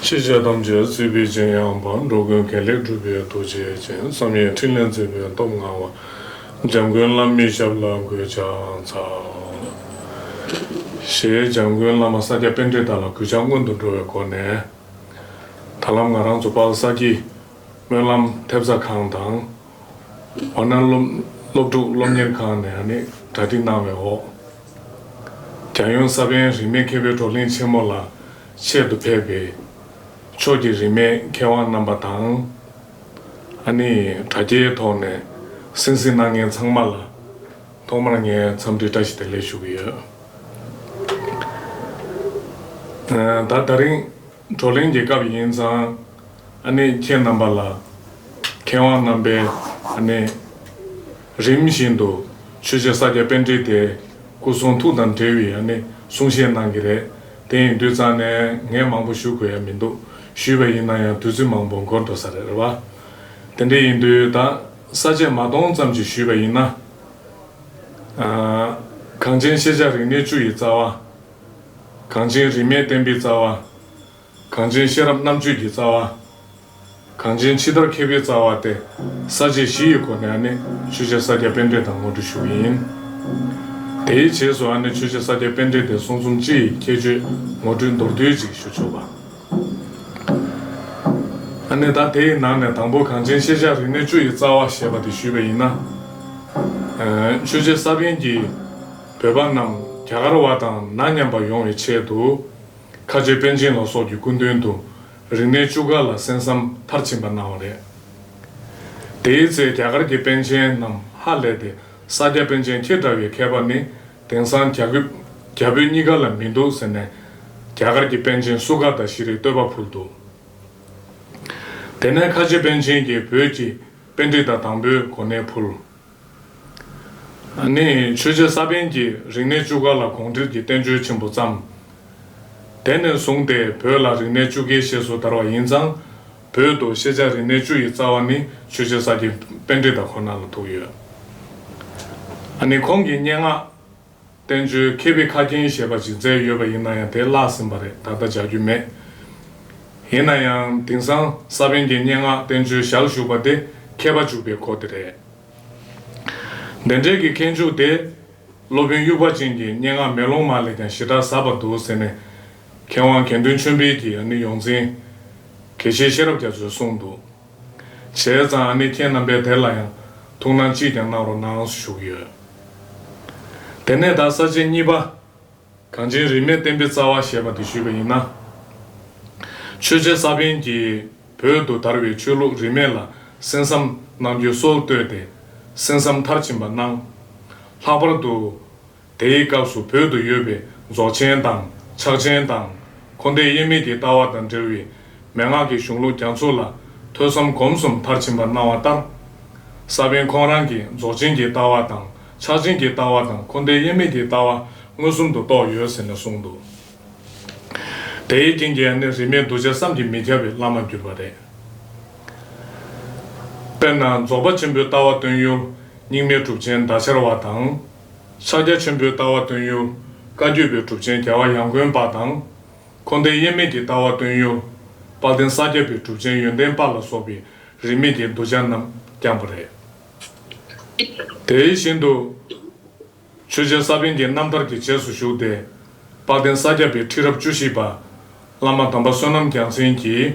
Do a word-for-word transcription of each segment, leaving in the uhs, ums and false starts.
ཤེས་བྱ་ཐམས་ཅད་སྲིད་པའི་ཆེད་ཡངས་པ། འགྲོ་ཀུན་དགེ་ལེགས་སྒྲུབ་པའི་ཐུགས་རྗེ་ཅན། བསམ་ཡས་ཕྲིན་ལས་མཛད་པའི་སྟོབས་མངའ་བ། འཇམ་མགོན་བླ་མའི་ཞབས་ལ་གུས་ཕྱག་འཚལ། ཞེས་འཇམ་མགོན་བླ་མ་ས་སྐྱ་པཎྜི་ཏ་ལ་གུས་ཕྱག་སྔོན་དུ་འགྲོ་བའི་སྒོ་ནས། ད་ལམ་ང་རང་ཚོ་དཔལ་ས་སྐྱིད་སྨོན་ལམ་ཐེབས་རྩ་ཁང་དང་། འོ་ན་སློབ་སློབ་ཕྲུག་སློབ་གཉེར་ཁང་ནས་ཨ་ནི་གྲ་སྒྲིག་གནང་བའི་འོག་རྒྱལ་ཡོངས་ས་པཎ་རིས་མེད་མཁས་པའི་བགྲོ་གླེང་ཆེན་མོ་ལ་ཆེད་དུ་ཕེབས་པའི་ཕྱོགས་ཀྱི་རིས་མེད་མཁས་དབང་རྣམ་པ་དང་། ཨ་ནི་དྲ་རྒྱའི་ཐོག་ནས་གསན་གཟིགས་གནང་མཁན་ཚང་མ་ལ་ཐོག་མར་ངས་འཚམས་འདྲི་བཀྲ་ཤིས་བདེ་ལེགས་ཞུ་གི་ཡོད། ད་ད་རིང་བགྲོ་གླེང་གི་སྐབས་ཡིན་ཙང་། ཨ་ནི་ཁྱེད་རྣམ་པ་ལ་མཁས་དབང་རྣམ་པས་ཨ་ནི་རིམ་བཞིན་དུ་ཆོས་རྗེ་ས་སྐྱ་པཎྜི་ཏའི་སྐུ་གསུང་ཐུགས་དང་འབྲེལ་བའི་ཨ་ནི་གསུང་བཤད་གནང་གི་རེད། དེ་ཡིན་དུས་ཙང་ནས་ངས་མང་པོ་ཞུ་དགོས་ཡ་མི་འདུག་ཞུས་པ་ཡིན་ན་ཡང་དུས་ཚོད་མང་པོ་འགོར་འགྲོ་ས་རེད། རེད་བ། དེ་འདྲ་ཡིན་དུས་ད་ས་བཅད་མ་སྟོང་ཙམ་ཞིག་ཞུས་པ་ཡིན་ན། ཨ། གངས་ཅན་ཤེས་བྱ་རིག་གནས་བཅུ་ཡི་རྩ་བ། གངས་ཅན་རིས་མེད་བསྟན་པའི་རྩ་བ། གངས་ཅན་ཤེས་རབ་རྣམ་དཔྱོད་ཀྱི་རྩ་བ། གངས་ཅན་ཕྱི་དར་མཁས་པའི་རྩ་བ་སྟེ། ས་བཅད་བཞི་ཡི་སྒོ་ནས་ཨ་ནི་ཆོས་རྗེ་ས་སྐྱ་པཎྜི་ཏ་ངོ་སྤྲོད་ཞུ་གི་ཡིན། དེའི་རྗེས་སུ་ཨ་ནི་ཆོས་རྗེ་ས་སྐྱ་པཎྜི་ཏའི་གསུང་རྩོམ་སྤྱི་ཡི་ཁྱད་ཆོས་ངོ་སྤྲོད་མདོར་བསྡུས་ཅིག་ཞུ་ཆོག་པ། ཨ་ནི་ད་དེའི་ནང་ནས་དང་པོ་གངས་ཅན་ཤེས་བྱ་རིག་གནས་བཅུ་ཡི་རྩ་བ་ཞེས་པ་དེ་ཞུས་པ་ཡིན་ན། ཨ། ཆོས་རྗེ་ས་པཎ་གྱིས་བོད་པ་རྣམས་རྒྱ་གར་བ་དང་ན་མཉམ་པ་ཡོང་བའི་ཆེད་དུ། ཁ་ཆེ་པཎ་ཆེན་ལ་སོགས་ཀྱི་སྐུ་མདུན་དུ་རིག་གནས་བཅུ་ཀ་ལ་གསན་བསམ་མཐར་ཕྱིན་པ་གནང་བ་རེད། དེའི་ཚེ་རྒྱ་གར་གྱི་པཎ་ཆེན་རྣམས་ཧ་ལས་ཏེ་ས་སྐྱ་པཎ་ཆེན་ཁྱེད་འདྲ་བའི་མཁས་པ་ནི་དེང་སང་རྒྱ་རྒྱ་བོད་གཉིས་ཀ་ལ་མི་འདུག་ཟེར་ནས་རྒྱ་གར་གྱི་པཎ་ཆེན་སུ་ག་དང་ཤྲཱི་བསྟོད་པ་ཕུལ་འདུག་དེ་ནས་ཁ་ཆེ་པཎ་ཆེན་གྱིས་བོད་ཀྱི་པཎྜི་ཏ་དང་པོའི་གོ་གནས་ཕུལ། ནི་ཆོས་རྗེ་ས་པཎ་གྱིས་རིག་གནས་བཅུ་ཀ་ལ་དགོངས་འགྲེལ་གྱི་བསྟན་བཅོས་ཆེན་པོ་བརྩམས། དེ་ནས་བཟུང་སྟེ་བོད་ལ་རིག་གནས་བཅུ་ཀའི་བཤད་སྲོལ་དར་བ་ཡིན་ཙང་། བོད་དུ་ཤེས་བྱ་རིག་གནས་བཅུ་ཡི་རྩ་བ་ནི་ཆོས་རྗེ་ས་སྐྱ་པཎྜི་ཏ་ཁོ་ན་ལ་ཐུག་ཡོད། ཨ་ནི་ཁོང་གི་སྙན་ངག་བསྟན་བཅོས་མཁས་པའི་ཁ་རྒྱན་ཞེས་པ་ཞིག་མཛད་ཡོད་པ་ཡིན་ན་ཡང་དེ་བརླག་ཟིན་པ་རེད། ད་ལྟ་མཇལ་རྒྱུ་མེད། ཡིན་ན་ཡང་དེང་སང་ས་པཎ་གྱི་སྙན་ངག་བསྟན་བཅོས་ཞལ་བཞུགས་པ་དེ་མཁས་པ་འཇུག་པའི་གོ་དེ་རེད། འདི་འདྲའི་གི་མཁས་མཇུག་དེ། སློབ་དཔོན་དབྱུག་པ་ཅན་གྱི་སྙན་ངག་མེ་ལོང་མ་ལས་ཀྱང་ཞེ་དྲག་ཟབ་པ་འདུག་ཟེར་ནས། མཁས་དབང་དགེ་འདུན་ཆོས་འཕེལ་གྱི་ཨ་ནི་ཡོངས་འཛིན། དགེ་བཤེས་ཤེས་རབ་རྒྱ་མཚོས་གསུངས་འདུག་བྱས་ཙང་ཨ་ནི་ཁྱེད་རྣམ་པས་དེ་ལ་ཡང་ཐུགས་སྣང་ཅིས་ཀྱང་གནང་རོགས་གནང་ཞུ་གི་ཡོད། དེ་ནས་ད་ས་བཅད་གཉིས་པ། གངས་ཅན་རིས་མེད་བསྟན་པའི་རྩ་བ་ཞེས་པ་དེ་ཞུས་པ་ཡིན་ན། ཆོས་རྗེ་ས་པཎ་གྱིས་བོད་དུ་དར་བའི་ཆོས་ལུགས་རིས་མེད་ལ་གསན་བསམ་གནང་རྒྱུའི་སྲོལ་བཏོད་དེ་གསན་བསམ་མཐར་ཕྱིན་པ་གནང་། ལྷག་པར་དུ། དེའི་སྐབས་སུ་བོད་དུ་ཡོད་པའི་རྫོགས་ཆེན་དང་ཕྱག་ཆེན་དང་འཁོར་འདས་དབྱེར་མེད་ཀྱི་ལྟ་བ་དང་འབྲེལ་བའི་མན་ངག་གི་གཞུང་ལུགས་རྒྱ་མཚོ་ལ་ཐོས་བསམ་གོམས་གསུམ་མཐར་ཕྱིན་པ་གནང་བ་ལྟར། ས་པཎ་ཁོང་རང་གིས་རྫོགས་ཆེན་གྱི་ལྟ་བ་དང་ཕྱག་ཆེན་གྱི་ལྟ་བ་དང་འཁོར་འདས་དབྱེར་མེད་ཀྱི་ལྟ་བ་མངོན་སུམ་དུ་རྟོགས་ཡོད་ཟེར་ནས་གསུངས་འདུག་དེའི་རྐྱེན་གྱིས་ནི་རིས་མེད་གདུལ་བྱ་བསམ་གྱིས་མི་ཁྱབ་པའི་བླ་མར་གྱུར་པ་རེད། དཔེར་ན་རྫོགས་པ་ཆེན་པོའི་ལྟ་བ་སྟོན་ཡུལ་རྙིང་མའི་གྲུབ་ཆེན་ཟླ་ཤར་བ་དང་། ཕྱག་རྒྱ་ཆེན་པོའི་ལྟ་བ་སྟོན་ཡུལ་བཀའ་བརྒྱུད་པའི་གྲུབ་ཆེན་རྒྱལ་བ་ཡང་དགོན་པ་དང་། འཁོར་འདས་དབྱེར་མེད་ཀྱི་ལྟ་བ་སྟོན་ཡུལ་དཔལ་ལྡན་ས་སྐྱ་པའི་གྲུབ་ཆེན་ཡོན་ཏན་དཔལ་ལ་སོགས་པའི་རིས་མེད་ཀྱི་གདུལ་བྱ་རྣམས་བསྐྱངས་པ་རེད། དེ་བཞིན་དུ། ཆོས་རྗེ་ས་པཎ་གྱི་རྣམ་ཐར་གྱི་རྗེས་སུ་ཞུགས་ཏེ། དཔལ་ལྡན་ས་སྐྱ་པའི་ཁྲི་རབས་བཅུ་བཞི་པ། བླ་མ་དམ་པ་བསོད་ནམས་རྒྱལ་མཚན་གྱིས།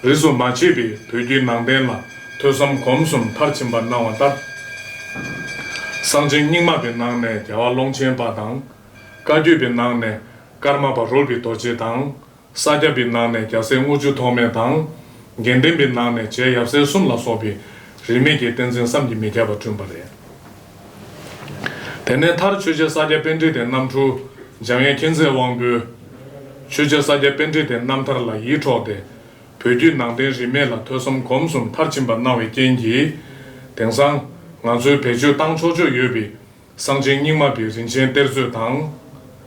རིས་སུ་མ་ཆད་པའི་བོད་བརྒྱུད་ནང་བསྟན་ལ་ཐོས་བསམ་གོམས་གསུམ་མཐར་ཕྱིན་པ་གནང་བ་ལྟར། གསང་ཆེན་རྙིང་མ་པའི་ནང་ནས་རྒྱལ་བ་ཀློང་ཆེན་པ་དང་། བཀའ་བརྒྱུད་པའི་ནང་ནས་ཀརྨ་པ་རོལ་པའི་རྡོ་རྗེ་དང་། ས་སྐྱ་པའི་ནང་ནས་རྒྱལ་སྲས་དངུལ་ཆུ་ཐོགས་མེད་དང་། དགེ་ལྡན་པའི་ནང་ནས་རྗེ་ཡབ་སྲས་གསུམ་ལ་སོགས་པའི་རིས་མེད་ཀྱི་བསྟན་འཛིན་བསམ་གྱིས་མི་ཁྱབ་པ་བསྐྲུན་པ་རེད། དེ་ནས་མཐར་ཆོས་རྗེ་ས་སྐྱ་པཎྜི་ཏའི་རྣམ་འཕྲུལ་འཇམ་དབྱངས་མཁྱེན་བརྩེ་དབང་པོས། ཆོས་རྗེ་ས་སྐྱ་པཎྜི་ཏའི་རྣམ་ཐར་ལ་ཡིད་འཕྲོག་སྟེ། བོད་བརྒྱུད་ནང་བསྟན་རིས་མེད་ལ་ཐོས་བསམ་གོམས་གསུམ་མཐར་ཕྱིན་པ་གནང་བའི་རྐྱེན་གྱིས། དེང་སང་ང་ཚོའི་བེད་སྤྱོད་བཏང་ཆོག་ཆོག་ཡོད་པའི། གསང་ཆེན་རྙིང་མ་པའི་རིན་ཆེན་གཏེར་མཛོད་དང་།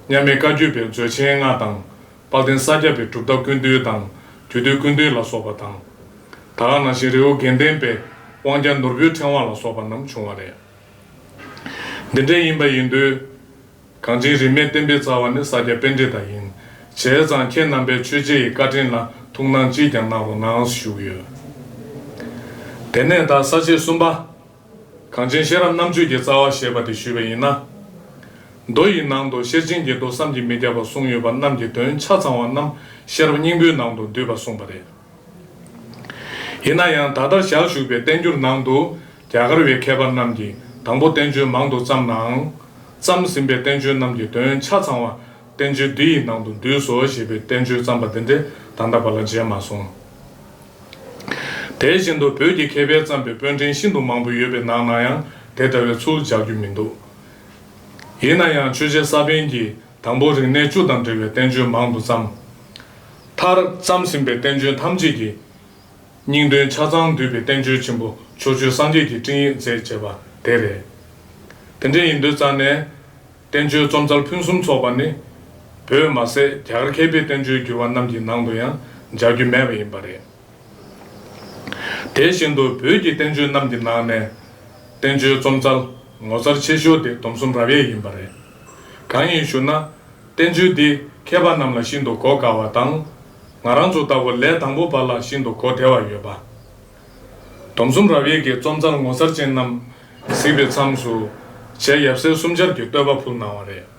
མཉམ་མེད་བཀའ་བརྒྱུད་པའི་མཛོད་ཆེན་ལྔ་དང་། དཔལ་ལྡན་ས་སྐྱ་པའི་གྲུབ་མཐའ་ཀུན་བཏུས་དང་རྒྱུད་སྡེ་ཀུན་བཏུས་ལ་སོགས་པ་དང་། ད་ག་ནང་བཞིན་རི་བོ་དགེ་ལྡན་པའི་དབང་རྒྱལ་ནོར་བུའི་ཕྲེང་བ་ལ་སོགས་པ་རྣམས་བྱུང་བ་རེད། འདི་འདྲ་ཡིན་པ་ཡིན་དུས། གངས་ཅན་རིས་མེད་བསྟན་པའི་རྩ་བ་ནི་ས་སྐྱ་པཎྜི་ཏ་ཡིན། བྱས་ཙང་ཁྱེད་རྣམ་པས་ཆོས་རྗེ་ཡི་བཀའ་དྲིན་ལ་ ཐུགས་སྣང་ཅིས་ཀྱང་གནང་རོགས་གནང་ཞུ་གི་ཡོད། དེ་ནས་ད་ས་བཅད་གསུམ་པ། གངས་ཅན་ཤེས་རབ་རྣམ་དཔྱོད་ཀྱི་རྩ་བ་ཞེས་པ་དེ་ཞུས་པ་ཡིན་ན། མདོ་ཡི་ནང་དུ་ཤེར་ཕྱིན་གྱི་མདོ་བསམ་གྱིས་མི་ཁྱབ་པ་གསུངས་ཡོད་པ་རྣམས་ཀྱི་དོན་ཆ་ཚང་བ་རྣམས་ཤེས་རབ་སྙིང་པོའི་ནང་དུ་འདུས་པ་གསུངས་པ་རེད། ཡིན་ན་ཡང་ད་ལྟར་ཞལ་བཞུགས་པའི་བསྟན་འགྱུར་ནང་དུ་རྒྱ་གར་བའི་མཁས་པ་རྣམས་ཀྱིས་དང་པོ་བསྟན་བཅོས་མང་དུ་བརྩམས་ནའང་། བརྩམས་ཟིན་པའི་བསྟན་བཅོས་རྣམས་ཀྱི་དོན་ཆ་ཚང་བ་བསྟན་བཅོས་འདི་ཡི་ནང་དུ་འདུས་སོ་ཞེས་པའི་བསྟན་བཅོས་བརྩམས་པ་འདི་འདྲས་ད་ལྟ་བར་ལ་མཇལ་མ་སོང་། དེ་བཞིན་དུ་བོད་ཀྱི་མཁས་པས་བརྩམས་པའི་དཔོན་ཕྲན་ཤིན་ཏུ་མང་པོ་ཡོད་པའི་ནང་ན་ཡང་དེ་འདྲ་བའི་ཚུལ་མཇལ་རྒྱུ་མི་འདུག་ཡིན་ན་ཡང་ཆོས་རྗེ་ས་པཎ་གྱིས་དང་པོ་རིག་གནས་བཅུ་དང་འབྲེལ་བའི་བསྟན་བཅོས་མང་དུ་བརྩམས། མཐར་བརྩམས་ཟིན་པའི་བསྟན་བཅོས་ཐམས་ཅད་ཀྱི་སྙིང་དོན་ཆ་ཚང་འདུས་པའི་བསྟན་བཅོས་ཆེན་པོ་ཕྱོགས་བཅུའི་སངས་རྒྱས་ཀྱི་སྤྲིང་ཡིག་མཛད་ཅེས་པ་དེ་རེད། དེ་འདྲ་ཡིན་དུས་ཙང་ནས། བསྟན་བཅོས་རྩོམ་འྩལ་ཕུན་སུམ་ཚོགས་པ་ནི། བོད་མ་ཟད་རྒྱ་གར་མཁས་པའི་བསྟན་བཅོས་བསྒྱུར་བ་རྣམས་ཀྱི་ནང་དུ་ཡང་མཇལ་རྒྱུ་མེད་པ་ཡིན་པ་རེད། དེ་བཞིན་དུ་བོད་ཀྱི་བསྟན་བཅོས་རྣམས་ཀྱི་ནང་ནས། བསྟན་བཅོས་རྩོམ་འྩལ་ངོ་མཚར་ཆེ་ཤོས་དེ་སྡོམ་གསུམ་རབ་དབྱེ་ཡིན་པ་རེད། གང་ཡིན་ཞུ་ན། བསྟན་བཅོས་འདི་མཁས་པ་རྣམས་ལ་ཤིན་ཏུ་གོ་དཀའ་བ་དང་། ང་རང་ཚོ་ལྟ་བུ་ལས་དང་པོ་པ་ལ་ཤིན་ཏུ་གོ་བདེ་བ་ཡོད་པ། སྡོམ་གསུམ་རབ་དབྱེ་གི་རྩོམ་འཚལ་ངོ་མཚར་ཅན་རྣམས་གཟིགས་པའི་མཚམས་སུ། རྗེ་ཡབ་སྲས་སུམ་ཆར་གྱིས་བསྟོད་པ་ཕུལ་གནང་བ་རེད།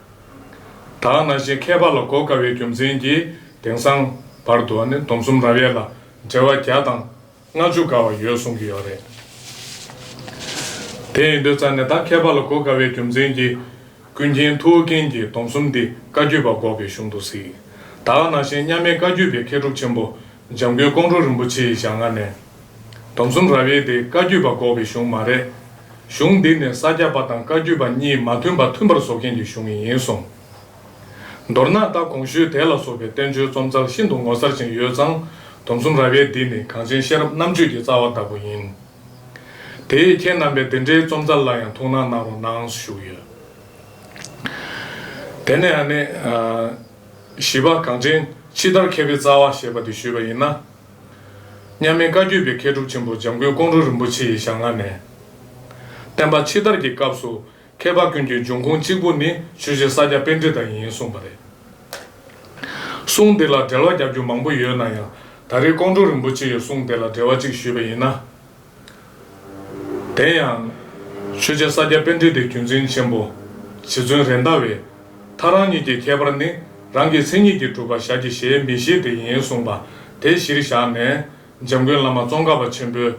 ད་ག་ནང་བཞིན་མཁས་པ་ལ་གོ་དཀའ་བའི་རྒྱུ་མཚན་གྱིས་དེང་སང་བར་དུ་ནི་སྡོམ་གསུམ་རབ་དབྱེ་ལ་འགྲེལ་བ་བརྒྱ་དང་ལྔ་བཅུ་འགའ་བ་ཡོད་གསུང་གི་ཡོད་རེད། དེ་ཡིན་དུས་ཙང་ནས་ད་མཁས་པ་ལ་གོ་དཀའ་བའི་རྒྱུ་མཚན་གྱིས་ཀུན་མཁྱེན་ཐུའུ་བཀན་གྱིས་སྡོམ་གསུམ་འདི་བཀའ་བརྒྱུད་པ་འགོག་པའི་གཞུང་དུ་གཟིགས། ད་ག་ནང་བཞིན་མཉམ་མེད་བཀའ་བརྒྱུད་པའི་མཁས་གྲུབ་ཆེན་པོ་འཇམ་མགོན་ཀོང་སྤྲུལ་རིན་པོ་ཆེ་ཡི་ཞལ་སྔ་ནས། སྡོམ་གསུམ་རབ་དབྱེ་དེ་བཀའ་བརྒྱུད་པ་འགོག་པའི་གཞུང་མ་རེད། གཞུང་འདི་ནི་ས་སྐྱ་པ་དང་བཀའ་བརྒྱུད་པ་གཉིས་མ་མཐུན་པ་མཐུན་པར་བཟོ་མཁན་གྱི་གཞུང་ཡིན་གསུངས། མདོར་ན་ད་གོང་ཞུས་དེ་ལ་སོགས་པའི་བསྟན་བཅོས་རྩོམ་འཚལ་ཤིན་ཏུ་ངོ་མཚར་ཅན་ཡོད་ཙང་། སྡོམ་གསུམ་རབ་དབྱེ་འདི་ནི་གངས་ཅན་ཤེས་རབ་རྣམ་དཔྱོད་ཀྱི་རྩ་བ་ལྟ་བུ་ཡིན། དེས་ཁྱེད་རྣམ་པས་འདི་འདྲའི་རྩོམ་འཚལ་ལ་ཡང་ཐུགས་སྣང་གནང་རོགས་གནང་ཞུ་ཡོད། དེ་ནས་ཨ་ནི། བཞི་པ་གངས་ཅན་ཕྱི་དར་མཁས་པའི་རྩ་བ་ཞེས་པ་དེ་ཞུས་པ་ཡིན་ན། མཉམ་མེད་བཀའ་བརྒྱུད་པའི་མཁས་གྲུབ་ཆེན་པོ་འཇམ་མགོན་ཀོང་སྤྲུལ་རིན་པོ་ཆེ་ཡི་ཞལ་སྔ་ནས། བསྟན་པ་ཕྱི་དར་གྱི་སྐབས་སུ་མཁས་པ་ཀུན་གྱི་འབྱུང་ཁུངས་གཅིག་པུ་ནི་ཆོས་རྗེ་ས་སྐྱ་པཎྜི་ཏ་ཡིན་གསུངས་པ་རེད། གསུང་འདི་ལ་འགྲེལ་བ་རྒྱག་རྒྱུ་མང་པོ་ཡོད་ན་ཡང་ད་རེས་ཀོང་སྤྲུལ་རིན་པོ་ཆེ་ཡི་གསུང་དེ་ལ་འགྲེལ་བ་གཅིག་ཞུས་པ་ཡིན་ན། དེ་ཡང་། ཆོས་རྗེ་ས་སྐྱ་པཎྜི་ཏའི་བརྒྱུད་འཛིན་ཆེན་པོ་རྗེ་བཙུན་རེད་མདའ་བས། ཐལ་རང་གཉིས་ཀྱི་ཁྱད་པར་ནི་རང་གི་མཚན་ཉིད་ཀྱིས་གྲུབ་པ་ཞར་གྱིས་བཞེད་མི་བཞེད་དེ་ཡིན་གསུངས་པ་དེ་གཞིར་བཞག་ནས། འཇམ་མགོན་བླ་མ་ཙོང་ཁ་པ་ཆེན་པོས།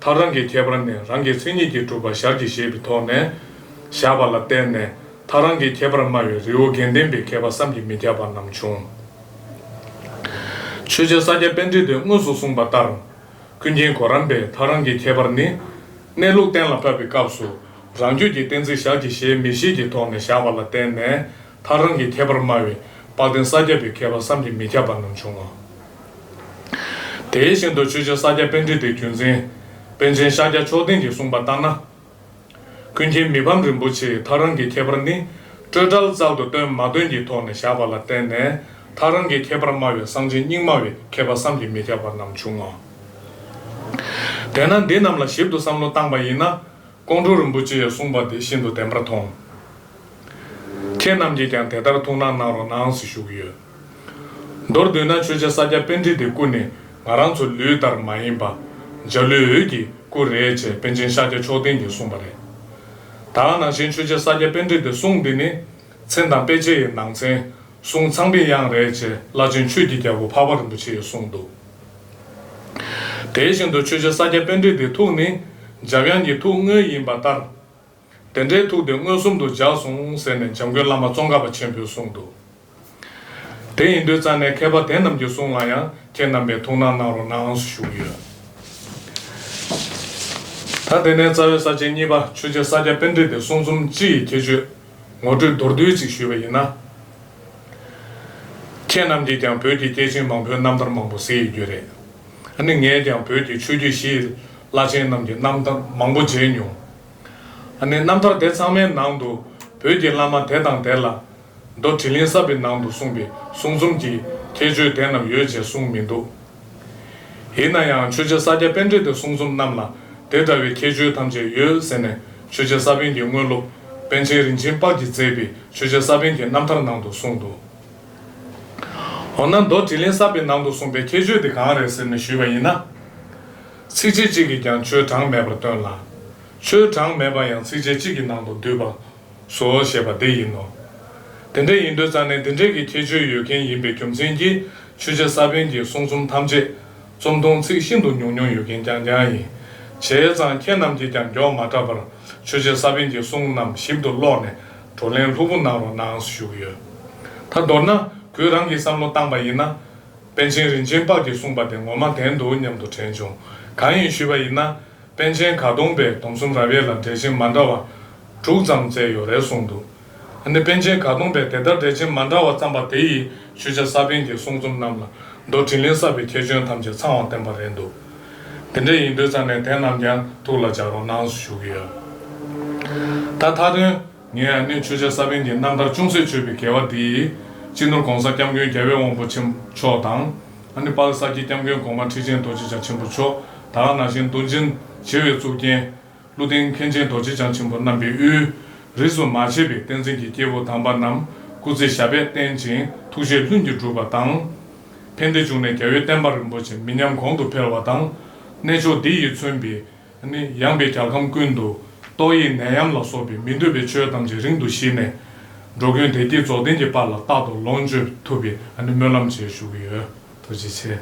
ཐལ་རང་གི་ཁྱད་པར་ནི་རང་གི་མཚན་ཉིད་ཀྱིས་གྲུབ་པ་ཞར་གྱིས་བཞེད་པའི་ཐོག་ནས། བཞག་པ་ལ་བརྟེན་ནས་ཐལ་རང་གི་ཁྱད་པར་སྨྲ་བའི་རི་བོ་དགེ་ལྡན་པའི་མཁས་པ་བསམ་གྱིས་མི་ཁྱབ་པ་རྣམས་བྱུང་། ཆོས་རྗེ་ས་སྐྱ་པཎྜི་ཏས་དངོས་སུ་གསུངས་པ་ལྟར། ཀུན་མཁྱེན་གོ་རམས་པས་ཐལ་རང་གི་ཁྱད་པར་ནི། གནས་ལུགས་གཏན་ལ་ཕབ་པའི་སྐབས་སུ། རང་རྒྱུད་ཀྱི་གཏན་ཚིགས་ཞར་གྱིས་བཞེད་མི་བཞེད་ཀྱི་ཐོག་ནས་བཞག་པ་ལ་བརྟེན་ནས། ཐལ་རང་གི་ཁྱད་པར་སྨྲ་བའི་དཔལ་ལྡན་ས་སྐྱ་པའི་མཁས་པ་བསམ་གྱིས་མི་ཁྱབ་པ་རྣམས་བྱུང་ངོ་། དེ་བཞིན་དུ་ཆོས་རྗེ་ས་སྐྱ་པཎྜི་ཏའི་བརྒྱུད་འཛིན། པཎ་ཆེན་ཤཱཀྱ་མཆོག་ལྡན་གྱིས་གསུངས་པ་ལྟར་ན། ཀུན་མཁྱེན་མི་ཕམ་རིན་པོ་ཆེས་ཐལ་རང་གི་ཁྱད་པར་ནི། སྤྲོས་བྲལ་རྩལ་དུ་སྟོན་མ་སྟོན་གྱི་ཐོག་ནས་བཞག་པ་ལ་བརྟེན་ནས། ཐལ་རང་གི་ཁྱད་པར་སྨྲ་བའི་གསང་ཆེན་རྙིང་མ་བའི་མཁས་པ་བསམ་གྱིས་མི་ཁྱབ་པ་རྣམས་བྱུང་ངོ་། དེས་ན་འདི་རྣམས་ལ་ཞིབ་ཏུ་བསམ་བློ་བཏང་པ་ཡིན་ན། ཀོང་སྤྲུལ་རིན་པོ་ཆེ་ཡིས་གསུངས་པ་དེ་ཤིན་ཏུ་བདེན་པར་མཐོང་། ཁྱེད་རྣམས་ཀྱིས་ཀྱང་དེ་ལྟར་ཐུགས་སྣང་གནང་རོགས་གནང་ཞེས་ཞུ་གི་ཡོད། མདོར་བསྡུས་ན་ཆོས་རྗེ་ས་སྐྱ་པཎྜི་ཏའི་སྐུ་ནི་ང་རང་ཚོ་ལུས་ལྟར་མ་ཡིན་པ། འཇའ་ལུས་འོད་ཀྱི་སྐུ་རེད་ཅེས་པཎ་ཆེན་ཤཱཀྱ་མཆོག་ལྡན་གྱིས་གསུངས་པ་རེད། ད་ག་ནང་བཞིན་ཆོས་རྗེ་ས་སྐྱ་པཎྜི་ཏའི་གསུང་འདི་ནི། མཚན་དང་དཔེ་བྱད་ཡི་ནང་ཚན། གསུང་ཚངས་པའི་དབྱངས་རེད་ཅེས་བླ་ཆེན་ཆོས་ཀྱི་རྒྱལ་པོ་འཕགས་པ་རིན་པོ་ཆེ་ཡིས་གསུངས་འདུག་དེ་བཞིན་དུ་ཆོས་རྗེ་ས་སྐྱ་པཎྜི་ཏའི་ཐུགས་ནི། འཇམ་དབྱངས་ཀྱི་ཐུགས་དངོས་ཡིན་པ་ལྟར། དེ་འདྲའི་ཐུགས་དེ་མངོན་སུམ་དུ་འཇགས་སོང་ཟེར་ནས་འཇམ་མགོན་བླ་མ་ཙོང་ཁ་པ་ཆེན་པོས་གསུངས་འདུག་དེ་ཡིན་དུས་ཙང་ནས་མཁས་པ་དེ་རྣམས་ཀྱི་གསུང་ལ་ཡང་ཁྱེད་རྣམ་པས་ཐུགས་སྣང་གནང་རོགས་གནང་ཞུ་གི་ཡོད། ད་དེ་ནས་རྩ་བའི་ས་བཅད་གཉིས་པ་ཆོས་རྗེ་ས་སྐྱ་པཎྜི་ཏའི་གསུང་རྩོམ་སྤྱི་ཡི་ཁྱད་ཆོས་ངོ་སྤྲོད་མདོར་བསྡུས་ཅིག་ཞུས་པ་ཡིན་ན། ཁྱེད་རྣམས་ཀྱིས་ཀྱང་བོད་ཀྱི་སྐྱེས་ཆེན་མང་པོའི་རྣམ་ཐར་མང་པོ་གཟིགས་ཡོད་རྒྱུ་རེད། ཨ་ནི་ངས་ཀྱང་བོད་ཀྱི་ཆོས་བརྒྱུད་བཞིའི་བླ་ཆེན་རྣམས་ཀྱི་རྣམ་ཐར་མང་པོ་མཇལ་མྱོང་། ཨ་ནི་རྣམ་ཐར་དེ་ཚང་མའི་ནང་དུ་བོད་ཀྱི་བླ་མ་དེ་དང་དེ་ལ་མདོ་དྲི་ལན་གསར་པའི་ནང་དུ་གསུངས་པའི་གསུང་རྩོམ་གྱི་ཁྱད་ཆོས་དེ་རྣམས་ཡོད་ཅེས་གསུངས་མི་འདུག་ཡིན་ན་ཡང་ཆོས་རྗེ་ས་སྐྱ་པཎྜི་ཏའི་གསུང་རྩོམ་རྣམས་ལ་དེ་འདྲ་བའི་ཁྱད་ཆོས་ཐམས་ཅད་ཡོད་ཟེར་ནས་ཆོས་རྗེ་ས་པཎ་གྱི་དངོས་སློབ་པཎ་ཆེན་རིན་ཆེན་དཔལ་གྱིས་མཛད་པའི་ཆོས་རྗེ་ས་པཎ་གྱི་རྣམ་ཐར་ནང་དུ་གསུངས་འདུག་མདོར་ན་མདོ་དྲིན་ལན་གསབ་པའི་ནང་དུ་གསུངས་པའི་ཁྱད་ཆོས་དེ་གང་རེད་ཟེར་ནས་ཞུས་པ་ཡིན་ན། ཚིགས་བཅད་གཅིག་གིས་ཀྱང་ཆོས་གྲངས་མེད་པར་སྟོན་ལ། ཆོས་གྲངས་མེད་པ་ཡང་ཚིགས་བཅད་གཅིག་གི་ནང་དུ་འདུས་པ་སོ་ཞེས་པ་འདི་ཡིན་ནོ། དེ་འདྲ་ཡིན་དུས་ཙང་ནས་འདི་འདྲའི་གི་ཁྱད་ཆོས་ཡོད་མཁན་ཡིན་པའི་རྒྱུ་མཚན་གྱིས་ཆོས་རྗེ་ས་པཎ་གྱི་གསུང་རྩོམ་ཐམས་ཅད་རྩོམ་ཐུང་ཚིག་ཤིན་ཏུ་ཉུང་ཉུང་ཡོད་མཁན་རྐྱང་རྐྱང་ཡིན། བྱས་ཙང་ཁྱེད་རྣམས་ཀྱིས་ཀྱང་མགྱོགས་མ་དྲགས་པར་ཆོས་རྗེ་ས་པཎ་གྱི་གསུང་རྣམས་ཞིབ་ཏུ་ཀློག་ནས་བགྲོ་གླེང་ལྷུག་པོ་གནང་རོགས་གནང་ཞུ་གི་ཡོད། ད་མདོར་ན་གུས་རང་གིས་བསམ་བློ་བཏང་པ་ཡིན་ན། པཎ་ཆེན་རིན་ཆེན་དཔལ་གྱིས་གསུངས་པ་དེ་ངོ་མ་བདེན་འདུག་སྙམ་དུ་དྲན་བྱུང་། གང་ཡིན་ཞུས་པ་ཡིན་ན། པཎ་ཆེན་ག་གདོང་པས་སྡོམ་གསུམ་རབ་དབྱེ་ལ་འགྲེལ་ཆེན་མ་འདྲ་བ་དྲུག་ཙམ་མཛད་ཡོད་རེད་གསུངས་འདུག། ཨ་ནི་པཎ་ཆེན་ག་གདོང་པས་དེ་ལྟར་འགྲེལ་ཆེན་མ་འདྲ་བ་བརྩམས་པ་དེ་ཡིས་ཆོས་རྗེ་ས་པཎ་གྱི་གསུང་རྩོམ་རྣམས་ལ་མདོ་དྲིན་ལན་གསབ་པའི་ཁྱད་ཆོས་ཐམས་ཅད་ཚང་བར་བསྟན་པ་རེད་འདུག། དེ་འདྲ་ཡིན་དུས་ཙང་ནས་དེ་རྣམས་ཀྱང་ཐུགས་ལ་འཇགས་རོགས་གནང་ཞུ་གི་ཡོད། ད་མཐའ་དོན། ངས་ཨ་ནི་ཆོས་རྗེ་ས་པཎ་གྱི་རྣམ་ཐར་ཅུང་ཟད་བརྗོད་པའི་དགེ་བ་འདི། སྤྱི་ནོར་༸གོང་ས་༸སྐྱབས་མགོན་རྒྱལ་བའི་དབང་པོ་ཆེན་མཆོག་དང་། ཨ་ནི་དཔལ་ས་སྐྱའི་སྐྱབས་མགོན་གོང་མ་ཁྲི་ཆེན་རྡོ་རྗེ་འཆང་ཆེན་པོ་མཆོག། ད་ག་ནང་བཞིན་མདོ་འཛིན་བྱེ་བའི་གཙུག་རྒྱན། ཀླུ་ལྡིང་མཁན་ཆེན་རྡོ་རྗེ་འཆང་ཆེན་པོ་རྣམ་པའི་དབུས། རིས་སུ་མ་ཆད་པའི་བསྟན་འཛིན་གྱི་སྐྱེས་བུ་དམ་པ་རྣམས་སྐུ་ཚེ་ཞབས་པད་བརྟན་ཅིང་ཐུགས་བཞེད་ལྷུན་གྱིས་གྲུབ་པ་དང་། ཕན་བདེ་འབྱུང་གནས་རྒྱལ་བའི་བསྟན་པ་རིན་པོ་ཆེ་མི་ཉམས་གོང་དུ་འཕེལ་བ་དང་། གནས་མཆོག་འདི་ཡིས་མཚོན་པའི། ནི་ཡངས་པའི་རྒྱལ་ཁམས་ཀུན་ཏུ་ཏོག་དབྱིབས་ནད་ཡམས་ལ་སོགས་པའི་མི་འདོད་པའི་ཆོས་ཐམས་ཅད་རིང་དུ་ཞི་ནས། འགྲོ་ཀུན་བདེ་སྐྱིད་རྫོགས་ལྡན་གྱི་དཔལ་ལ་རྟག་ཏུ་ལོངས་སྤྱོད་ཐུབ་པའི་ནི་སྨོན་ལམ་བཅས་ཞུ་གི་ཡོད། ཐུགས་རྗེ་ཆེ།